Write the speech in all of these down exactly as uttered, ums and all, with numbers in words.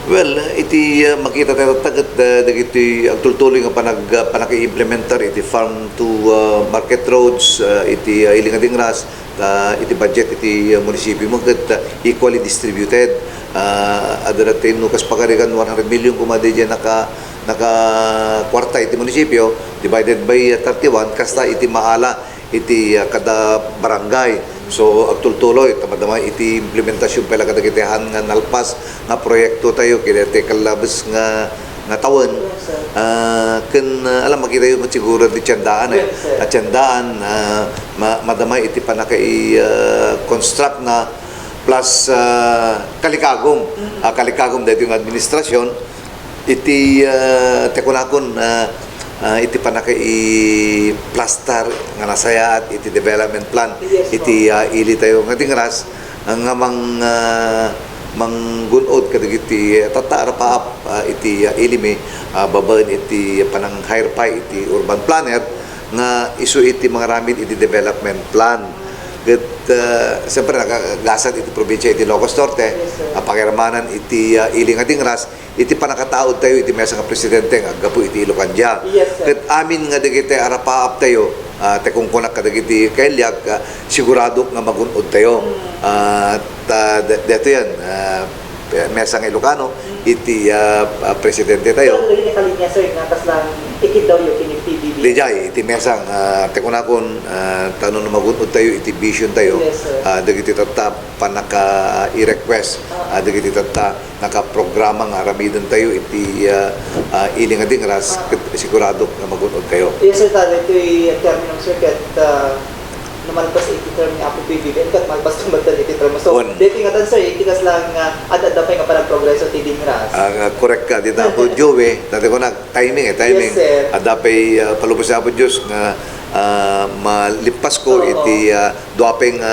Well, iti, uh, makita tayo taget, uh, dagiti agtultuloy nga panag-, uh, panaki-implementar iti farm to, uh, market roads, uh, iti, uh, ili nga dingras, uh, iti budget iti, uh, munisipio mo ket, uh, equally distributed. Uh, adda dati no kas pagarigan one hundred million kuma di naka, naka kwarta iti munisipio, divided by, uh, thirty-one, kasta iti maala iti, ah, kada barangay. So, agtultuloy, ta madama iti implementasion pay la kadagiti han nga nalpas nga proyekto tayo, ken iti kalabes nga, nga tawen. Yes, sir. Ah, ken, ah, alam, makita yu met siguro ti tiandaan, eh. Yes, sir. At tiandaan, ah, ma-, madama iti panakai, ah, construct na plus, ah, kalikagum. Mm. Ah, kalikagum daytoy nga administrasyon, iti, ah, ti kunakon, ah, ah, iti panakai-plastar nga nasayaat iti development plan. Yes, iti, ah, ili tayo nga dingras, ah, nga mang, ah, manggun-od kadagiti tatta a rapaap, ah, iti, ah, ili mi, ah, babaen iti panang-hire pay iti urban planner nga isu iti mangaramid iti development plan. Ket, ah, siyempre, nakagasat iti probinsya iti Ilocos Norte, yes, sir, a pakiramanan iti, ah, ili nga dingras, iti pannakataud tayo iti maysa nga presidente nga aggapu iti Ilocandia. Yes, sir. Ket amin nga dagiti arapaap tayo, ah, ti kunkunak kadagiti kailiag, ah, siguradok nga magun-od tayo. Mm. Ah, ta, de-, detoy, ah, maysa nga Ilocano, mm, iti, ah, ah, presidente tayo. Pero dagiti kalinya, sir, nga kasla ikidawyo ken iti P B B M? Diay, iti maysa, ah, ti kunakon, ah, ta no magun-od tayo iti vision tayo, yes, sir, ah, dagiti tatta pannaka-i-request, ah, dagiti tatta nakaprograma nga aramiden tayo iti, ah, ah, ili nga dingras, ah, ket siguradok nga magun-od tayo. Yes, sir, ta daytoy termino, sir, ket, ah, no malpas iti term ni Apo P B B M, ket malpas na met iti term. So, wen, daytoy nga tan, sir, iti kasla nga ad-adda pay nga panagprogreso ti dingras. Ah, correct ka, dita Apo Joey, dati ko nag-timing, eh, timing. Yes, sir. Adda pay, ah, palubos ni Apo Diyos nga, ah, malippas ko, oo, iti, ah, dua pay nga,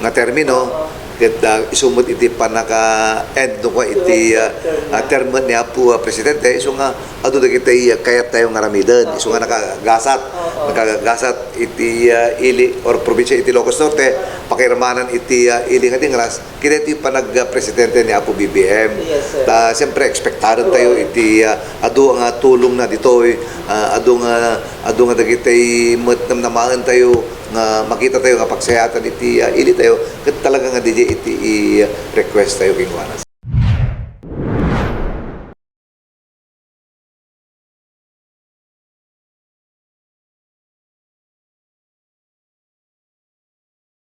nga termino, oo, ket, ah, isu met iti pannaka-end no kua iti, ah, term na, ah, term ni Apo, ah, Presidente, isu nga adu dagiti, ah, kayat tayo nga aramiden. Isu nga, okay, nakagasat, oo, nakagasat iti, ah, ili or probinsya iti Ilocos Norte, ah, pakiramanan iti, ah, ili nga dingras, ket iti panag-, ah, presidente ni Apo B B M. Yes, sir. Ta, siyempre, ekspektaren tayo, correct, iti, ah, adu nga tulong na ditoy, ah, adu nga, adu nga dagiti met namnamaen tayo, nga makita tayo nga pagsayaatan iti, ah, ili tayo, ket talaga nga diay iti i-request tayo kenkuana.